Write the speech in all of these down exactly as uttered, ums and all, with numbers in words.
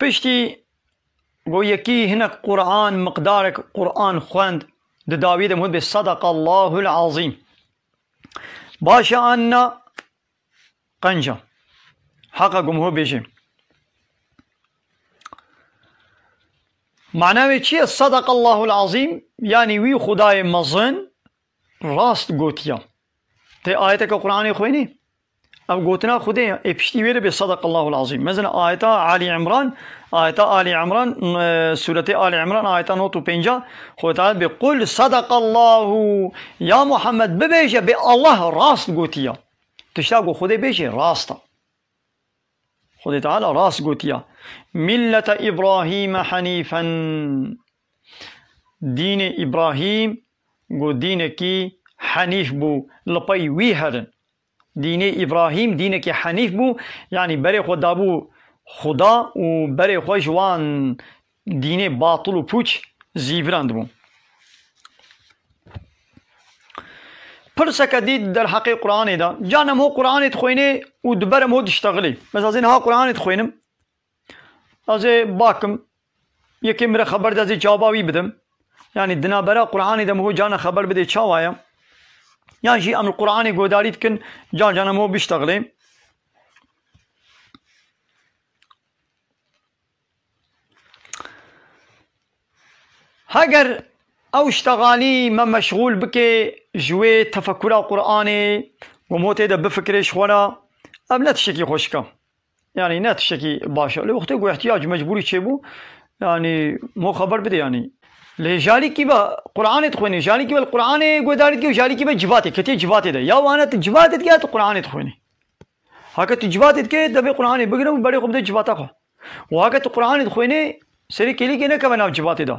Piştî ku yekî hinek Quran, miqdarek Quran xwend, di dawiyê de min got bê Sadaqallahul Azîm. Baş e an na? Qenc e. Heq e ku min hû bêjê. Mana wê çi ye? Sadaqallahul Azîm, yanî wî Xwedayê mezin rast gotiya. Tê ayeteke Quranê xwênî? Ev gotina Xwedê ye. Ê piştî wê re bê Sadaqallahul Azîm. Mesela ayeta Ali Imran, ayeta Ali Imran, e, sûretê Ali Imran, ayeta nod û pênca, Xwedê Teala bê, "Qul sadaqallahu", ya Muhammed, bibêje, bê Allah rast gotiya. Tişta ku Xwedê bêjê, rast e. Xwedê Teala rast gotiya. "Millete Îbrahîme henîfen." Dînê Îbrahîm ku dînekî henîf bû, li pey wî herin. Dînê Îbrahîm dînekî henîf bû, yanî berê xwe dabû Xuda û berê xwe ji wan dînê batil û pûç zîvirandibû. Pirseke dî derheqê Quranê de, canem ho Quranê dixwênê û di berem ho diştexilê. Mesela ez ê niha Quranê dixwênim, ez ê bakim, yekê min re xeber de, ez ê caba wî bidim. Yanî di navbera Quranê de min ho carna xeber bidê, çawa ye? Yan jî em li Quranê guhdarî dikin, car canem ho biştexilê. Heger ew ştegalî me meşxûl bike ji wê tefekura Quranê, ku mo tê de bifikirê ji xwe re, ev ne tiştekî xweşik e. Yanî ne tiştekî baş e. Lê wextê ku ihtiyac, mecbûrî çêbû, yanî mo xeber bide yanî. Lê ji alîkî ve Quranê dixwênî, ji alîkî ve li Quranê guhdarî dike û ji alîkî ve civatê, ketiye civatê de. Ya wane tu civatê dike ya tu Quranê dixwênî. Heke tu civatê dike, devê Quranê bigire û berê xwe bide civata xwe. Û heke tu Quranê dixwênê, serê kêlîkê nekeve nav civatê de.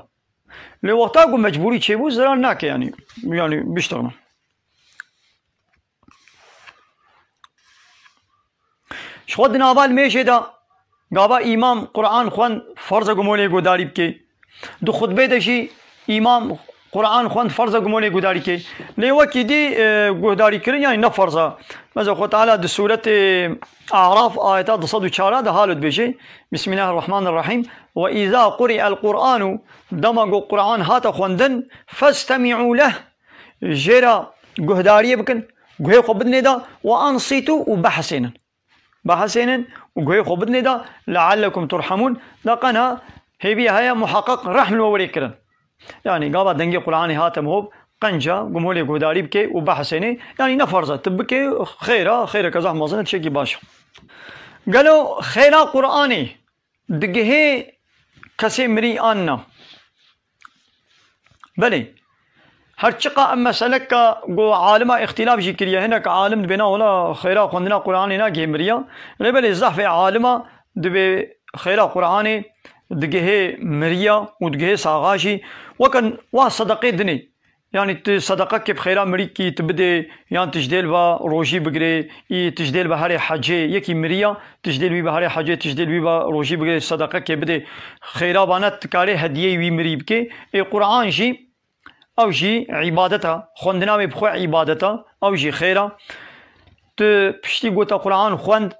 Lê wexta ku mecbûrî çêbû, zirar nake yanî. Yanî biştexne. Ji xwe di nava limêjê de gava îmam Quran xwend ferz e ku molê guhdarî bike. Di xutbê de jî îmam Quran xwend ferz e ku molê guhdarî ke. Lê wekî dî, e, guhdarîkirin yanî ne ferz e. Mesela Xwe Teala di sûretê Araf ayeta du sed û çar de halo dibêje, Bismillahirrahmanirrahîm. "Ve îza quri'el Qur'anu", dema ku Quran hate xwendin, "festemî'û leh", jê re guhdariyê bikin, guhê xwe bidinê de, "ve ansîtû", û behesênin. Behesênin û guhê xwe bidinê de, "leallekum turhemûn", de qena hêviya heye muheqeq rehm li we were kirin. Yanî gava dengê Quranê hate miho, qenca ku molê guhdarî bike û behesênê, yanî ne ferz e, tu bike xêr e, xêreke zehf mezin e, tiştekî baş e. Gelo xêra Quranê digihê kesê mirî an na? Belê. Her çiqa em meseleke ku alima îxtîlaf jî kiriye, hinek alim dibêna wela xêra xwendina Quranê nagihê miriya. Lê belê zehfê alima dibê xêra Quranê digihê miriya û digihê saxa jî. Weke wa sedeqê dinê. Yanî tu sedeqekê bi xêra mirîkî tu bidê, yan tu ji dêl ve rojî bigirê, î tu ji dêl ve herê hecê, yekî miriya, tu ji dêl wî ve herê hecê, tu ji dêl wî ve rojî bigirê, sedeqekê bidê. Xêra vane tu karê hediyeyê wî mirî bikê. Ê Quran jî, ew jî îbadet e. Xwendina wê bi xwe îbadet e. Ew jî xêr e. Tu piştî ku te Quran xwend,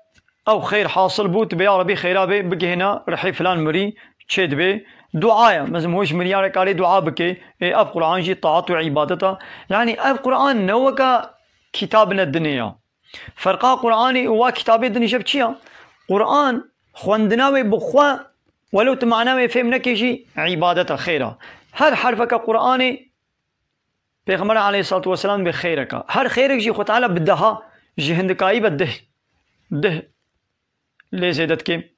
ew xêr hasil bû, tu bê ya Rebî xêra vê bigihîne rihê filan mirî çê dibe. Dua ye. Mezin ho ji miriya re karê dua bike. Ê ev Quran jî taat û îbadet e. Yanî ev Quran ne weke kitabine dinê ya. Ferqa Quranê û wa kitabê din îşev çi ya? Quran xwendina wê bi xwe, welew tu mana wê fêm nekê jî, îbadet e, xêr e. Her herfeke Quranê Pêxember aleyhissalatu vesselam bê xêrek e. Her xêrek jî Xwe Teala bi deha ji hindikayî ve dih, dih lê zêde dike.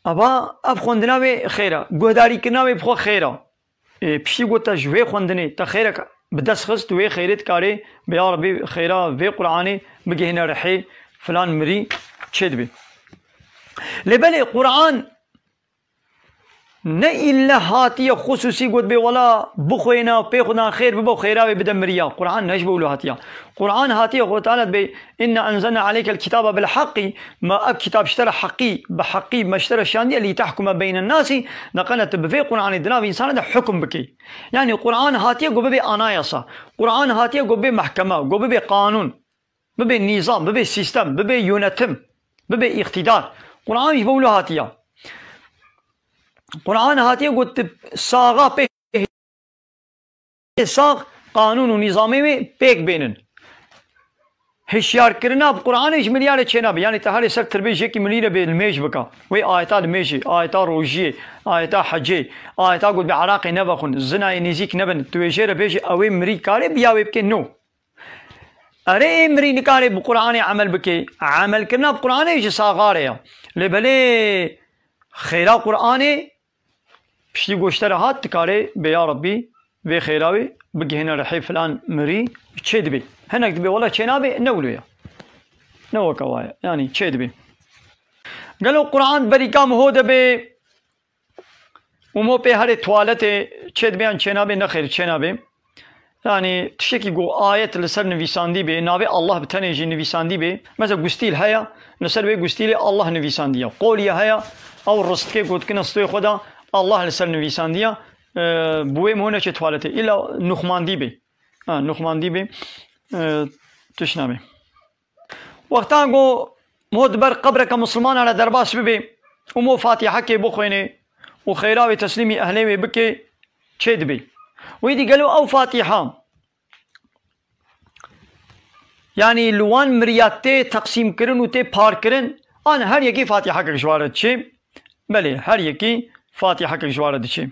Eva ev xwendina wê xêr e. Guhdarîkirina wê bi xwe xêr e. Ê, piştî ku te ji wê xwendinê te xêrek bi dest xist, wê xêrê dikarê bi ya Rebî xêra vê Quranê bigihîne rihê filan mirî çê dibe. Lê belê Quran ne îlle hatiye xusûsî got bê wela bixwêne, pê xwe dan xêr bibe û xêra wê bide miriya. Quran ne ji bo wilo hatiye. Quran hatiye Xwe Teala dibê, "Inna enzelna aleykel kitabe bil haqqî", me ev kitab ji te re heqî, bi heqî me ji te re şandiye, "lî tehkume beynen nasî", neqene tu bi vê Quranê di nav însanan de hukum bikî. Yanî Quran hatiye ku bibe anayasa. Quran hatiye ku bibe mehkeme, ku bibe qanûn, bibe nîzam, bibe sîstem, bibe yönetim, bibe îqtîdar. Quran jî bo wilo hatiye. Quran hatiye got saxa pê sax qanûn û nîzamê wê pêk bênin. Hişyarkirina bi Quranê ji milyarê çênabe. Yanî te herê ser tirbê jekî milî re bê limêj bika. Wê ayeta limêjê, ayeta rojiyê, ayeta hecê, ayeta got bi Iraqê nevexwin, zinayê nêzîk nebin. Tu wê jê re bêjî ew ê mirî karê biya wê bike? No. Erê ê mirî nikarê bi Quranê emel bike. Emelkirina bi Quranê ji saxarê ya. Lê belê xêra Quranê piştî goşte re hat, dikarê bê ya Rabbî vê xêra wê bigihîne rihê filan mirî, çê dibê. Hinek dibê wela çê nabê, ne wilo ye. Ne weke wa ye. Yanî çê dibê. Gelo Quran berî ka miho de bê û mo pê herê tuwaletê çê dibê yan çê nabê, nexêr çê nabê. Yanî tiştekî ku ayet li ser nivîsandî bê, navê Allah bi tenê jî nivîsandî bê. Mesela gustîl heye, li ser wê gustîlê Allah nivîsandiye. Qolye heye, ew ristikê gotikine stûyê xwe de Allah li ser nivîsandiye. E, bi wê miho neçe tuwaletê. Îla nuxmandî bê. Ha, nuxmandî bê. E, tişt nabê. Wexta ku mo di ber qebreke misilmana re derbas bibe û mo Fatîhekê bixwêne û xêra wê teslîmî ehlê wê bike, çê dibe. Wê dî gelo ew Fatîha, yanî li wan miriya tê teqsîmkirin û tê parkirin, an her yekî Fatîhekek ji wa re diçe? Belê, her yekî Fatîhekek ji wa re diçe.